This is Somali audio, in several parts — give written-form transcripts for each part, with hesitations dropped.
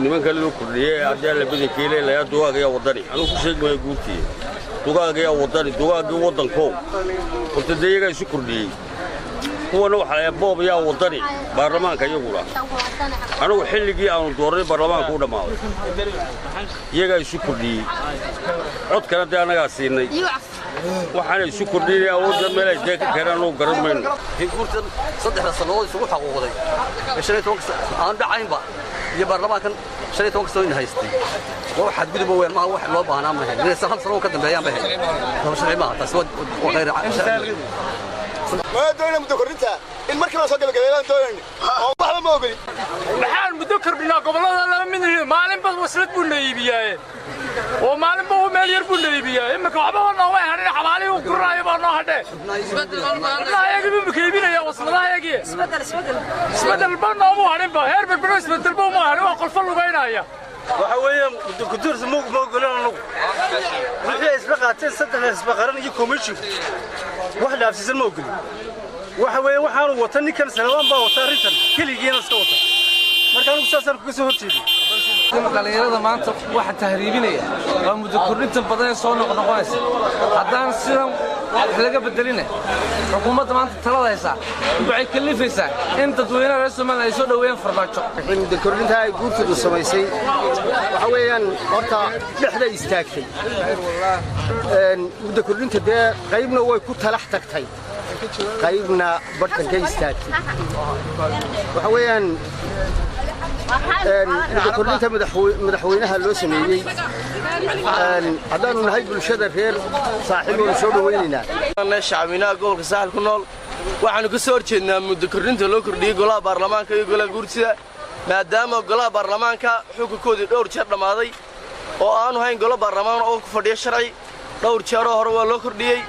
Nimanka loo kordhiyey haddii Alla badankii leelayaa, dugaag ayaa waddani. Anugu ku sheegi maayo guurtiya. Dugaag ayaa waddani, dugaaggii waddankow. Horta dee iyagaa isu kordhiyey. Kuwana waxaa layaa boob ayaa waddani, baarlamaanka iyaguna. Anugu xilligii aanu doornay baarlamaanka u dhammaaday, iyagaa isu kordhiyey. Codkana dee annagaa siinay. Waxaana isu kordhinaya awoodda meelay dee ka keenaan anugu garan mayno. Guurtan 3da sannadood isugu xaquuqday ee 15-ka aan dhacaynba iyo baarlamaankan 15-ka sano in haystay waa wax xadgudub weyn. Maaha wax loo baahnaa, maahayn inaysan hal sano ka dambeeyaan bay hayn. Sharci maaha taasi, waa khayr. Ma doonayna muddo kordhinta. In markii la soo gabagabeeyaan doonayna oo waxba ma ogolin. Maxaan muddo kordhinaa? Gobollada laba mid maalinba waslad buu na iibiyaaye oo maalinba uu meel yar buu na iibiyaa. Iminka waxba nooma hadhin, xabaalihii uu guraayo baa noo hadhee. Xubnaha buu imika iibinaya, wasladahayagii. Isbedelba noomu hadhinba, heer Berbero isbedelba uma hadhin, waa qolfo lugaynaya. Waxa weeyaan muddo kordhinta ma ogolan anagu. Wixii ay isla qaateen saddexda xisbi qaran iyo komishinku wax dhaafsiisan ma ogolin. Waxa weeye waxaanu wata ninkan Salebaan baa wata arrintan, keligiina iska wata. Marka anigu saasaan kaga soo horjeeday. Dhallinyarada maanta waxa tahriibinaya waa muddo kordhinta badan ee soo noqnoqonaysa. Haddaan sidan wax laga bedelina, xukuumadda maanta talada haysaa waxay kalifaysaa in dadweynaha reer Somaliland ay soo dhoweeyaan Farmaajo. Muddo kordhinta ay guurtidu samaysay waxa weeyaan horta dhexday istaagtay. Muddo kordhinta dee qaybna way ku talax tagtay, qaybna barhtankay istaagtay. Waxa weeyaan muddo kordhinta madaxweynaha loo sameeyey, haddaannu nahay bulshada reer Saaxil, waanu soo dhowaynaynaa. Shacabweynaha gobolka Saaxil ku nool waxaannu ka soo horjeednaa muddo kordhinta loo kordhiyey golaha baarlamaanka iyo golaha guurtida, maadaama golaha baarlamaanka xukunkoodii dhowr jeer dhammaaday oo aanu hayn golo baarlamaan oo ku fadhiyo sharci. Dhowr jeeroo hore waa loo kordhiyey.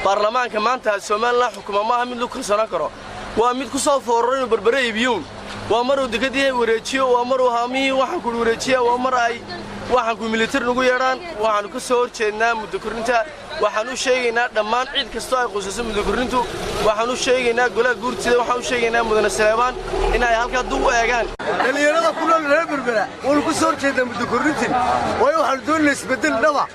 Baarlamaanka maanta Somaliland xukuma maaha mid lagu kalsoonaan karo. Waa mid ku soo fooraro inuu Berbere iibiyuun, waa maruu dekadii wareejiyo, waa maruu haamihii waxaan ku wareejiya, waa mar ay waxaan ku militari nugu yeedhaan. Waxaannu ka soo horjeednaa muddo kordhinta. Waxaan u sheegaynaa dhammaan cid kastoo ay qusayso muddo kordhintu, waxaan u sheegaynaa golaha guurtida, waxaan u sheegaynaa mudane Saleebaan in ay halkaa dub u eegaan. Dhallinyarada ku nool reer Berbera waanu ka soo horjeednaa muddo kordhintin, waayo waxaanu doonaynaa isbeddel dhaba.